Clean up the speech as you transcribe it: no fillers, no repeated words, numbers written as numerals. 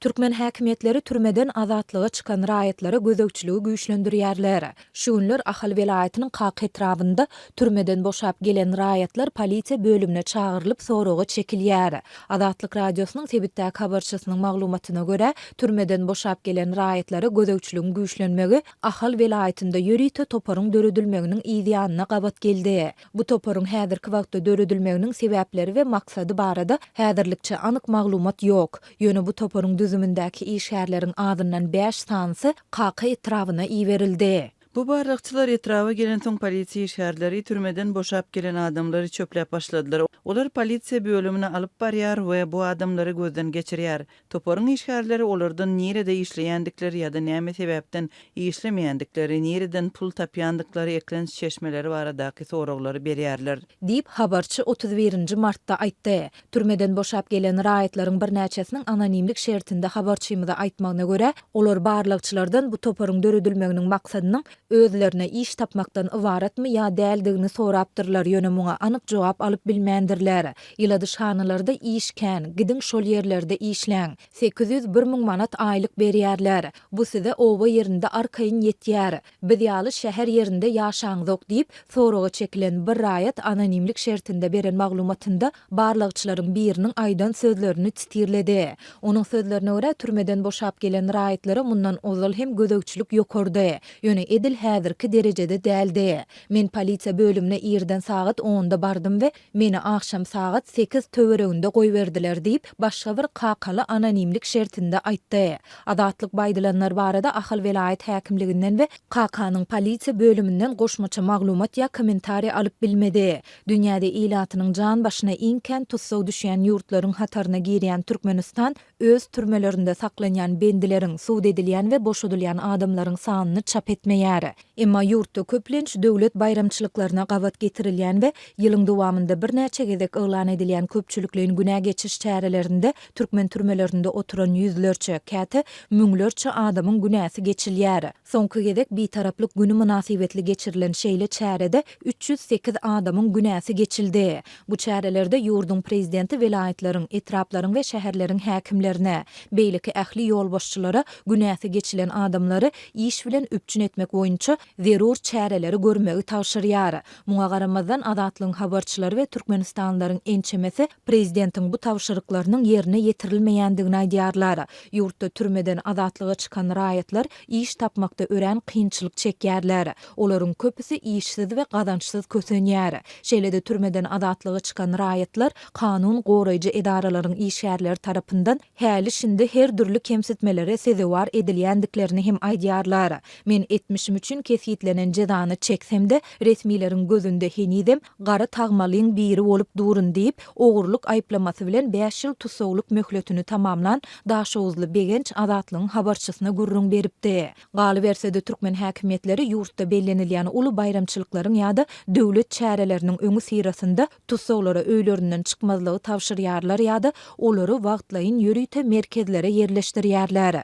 Türkmen häkimiýetleri türmeden azatlyga çykan raýatlara gözegçiligi güýçlendirýärler. Şu günler Ahal welaýatynyň Kaka etrabynda türmeden boşap gelen raýatlar polisiýa bölümine çagyrylyp soraga çekilýär. Azatlyk Radiosynyň sebitdäki habarçysynyň maglumatyna görä, türmeden boşap gelen raýatlara gözegçiligiň güýçlenmegi Ahal welaýatynda ýörite toparyň döredilmeginiň yzýanyna gabat geldi. Bu toparyň häzirki wagtda döredilmeginiň sebäpleri we maksady barada häzirlikçe anyk maglumat ýok. Ýöne bu toparyň düzümindäki işgärleriň azyndan bäş sanysy Kaka etrabyna iberildi. Bu barlagçylar etraba gelensoň polisiýa işgärleri türmeden boşap gelen adamlary çöpläp başladylar. Olar polisiýa bölümine alyp barýar we bu adamlary gözden geçirýär. Toparyň işgärleri olardan nirede işleýändikleri ýa-da näme sebäpden işlemeýändikleri, nireden pul tapýandyklary, eklenç çeşmeleri baradaky soraglary berýärler. Diýip, habarçy 31 nji martda aýtdy. Türmeden boşap gelen raýatlaryň birnäçesiniň anonimlik şertinde habarçymyza aýtmagyna görä, olar barlagçylardan bu toparyň döredilmeginiň maksadynyň özlerine iş tapmakdan ybaratmy ýa däldigini sorapdyrlar, ýöne muňa anyk jogap alyp bilmändirler. Ýyladyşhanalarda iş kän, gidiň şol ýerlerde işläň. 800-1000 manat aýlyk berýärler. Bu size oba ýerinde arkaýyn ýetýär. Biz ýaly şäher ýerinde ýaşaňzok diýip, soraga çekilen bir raýat anonimlik şertinde beren maglumatynda barlagçylaryň biriniň aýdan sözlerini titirledi. Onuň sözlerine görä, türmeden boşap gelen raýatlara mundan ozal hem gözegçilik ýokardy, ýöne edil häzirki derejede däldi. Men polisiýa bölümine irden sagat onda bardym we Meni agşam sagat sekiz töwereginde goýberdiler diýip, başga bir kakaly anonimlik şertinde aýtdy. Azatlyk bu aýdylanlar barada Ahal welaýat häkimliginden we Kakanyň polisiýa bölüminden goşmaça maglumat ýa kommentariý alyp bilmedi. Dünýäde ilatynyň jan başyna iň kän tussag düşýän ýurtlaryň hataryna girýän Türkmenistan öz türmelerinde saklanýan bendileriň, sud edilýän we boşadylýan adamlaryň sanyny çap etmeýär. Emma ýurtda köplenç döwlet baýramçylyklaryna gabat getirilýän we ýylyň dowamynda birnäçe gezek yglan edilýän köpçülikleýin günä geçiş çärelerinde türkmen türmelerinde oturan ýüzlerçe, käte müňlerçe adamyň günäsi geçilýär. Soňky gezek Bitaraplyk güni mynasybetli geçirilen şeýle çärede 308 adamyň günäsi geçildi. Bu çärelerde ýurduň Prezidenti welaýatlaryň, etraplaryň we şäherleriň häkimlerine, beýleki ähli ýolbaşçylara günäsi geçilen adamlary iş bilen üpjün etmek boýunça zerur çäreleri görmegi tabşyrýar. Muňa garamazdan, Azatlygyň habarçylary we türkmenistanlylaryň ençemesi prezidentiň bu tabşyryklarynyň ýerine ýetirilmeýändigini aýdýarlar. Ýurtda türmeden azatlyga çykan raýatlar iş tapmakda örän kynçylyk çekýärler. Olaryň köpüsi işsiz we gazançsyz kösenýär. Şeýle-de türmeden azatlyga çykan raýatlar kanun goraýjy edaralaryň işgärleri tarapyndan häli-şindi her dürli kemsitmelere sezewar edilýändiklerini hem aýdýarlar. Men etmişim üçin kesgitlenen jezany çeksem-de, resmileriň gözünde henizem gara tagmalyň biri bolup durun diýip, ogurlyk aýyplamasy bilen bäş ýyl tussaglyk möhletini tamamlan daşoguzly Begenç Azatlygyň habarçysyna gürrüň beripdi. Galyberse-de, türkmen häkimiýetleri ýurtda bellenilýän uly baýramçylyklaryň ýa-da döwlet çäreleriniň öňüsyrasynda tussaglara öýlerinden çykmazlygy tabşyrýarlar ýa-da olary wagtlaýyn ýörite merkezlere ýerleşdirýärler.